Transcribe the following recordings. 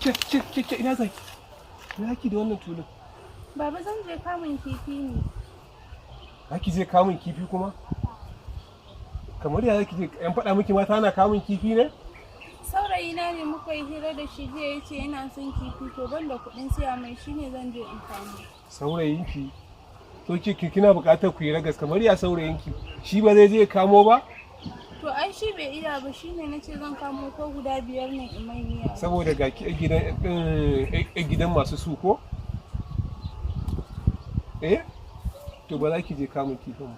Ke, ke, ke, ke, ina zaki? Ina zaki da wannan tulun? Baba, zan je kamun kifi ne. Zaki je kamun kifi kuma? Kamar ya zaki je? Yan faɗa miki mata na kamun kifi ne? Saurayi na ne muka yi hira da shi jiya, yace yana son kifi, to ban da kuɗin siya mai, shine zan je in kamo. Saurayinki? To ki kina buƙatar ku yi ragas. Kamar ya saurayinki? Shi ba zai je ya kamo ba? To ai shi bai iya ba, shine nace zan kamo ko guda 5 ne in mai miya. Saboda ga ki gidan masu su ko? Eh? To ba za ki je kamun kifin ba.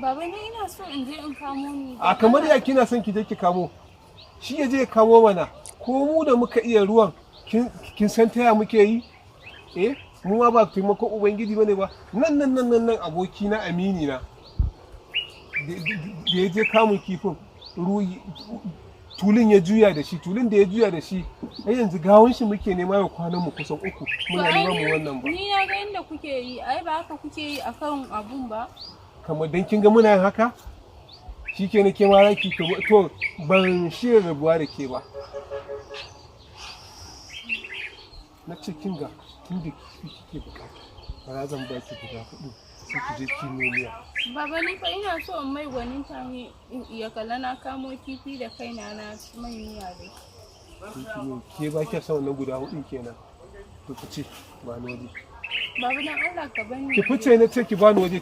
Baba, ni ina so in je in kamo ni. A kamar ya kina son ki je ki kamo? Shi ya je ya kamo mana. Ko mu da muka iya ruwan, kin san taya muke yi? Eh? Mu ma ba taimakon Ubangiji bane ba. Nan nan nan nan nan aboki na, amini na, da ya je kamun kifin, tulun ya juya da shi, tulun da ya juya da shi, ai yanzu gawon shi muke nema, yau kwanan mu kusan 3 muna neman mu wannan ba. Ni na ga inda kuke yi, ai ba haka kuke yi akan abun ba. Kamar dan kin ga muna yin haka, shi ke ke ma zaki? To ban shirya rabuwa da ke ba. Na ce kin ga, tun da kifi kike bukata, bara zan ba ki guda 4, sai ki je ki miya. Baba, ni fa ina so in mai gwaninta ne, ya kalla na kamo kifi da kaina na mai miya da shi. Ke ba kya son wannan guda 4 kenan? To fice, ba ni waje. Baba, dan Allah ka bani. Ki fice na ce, ki bani waje.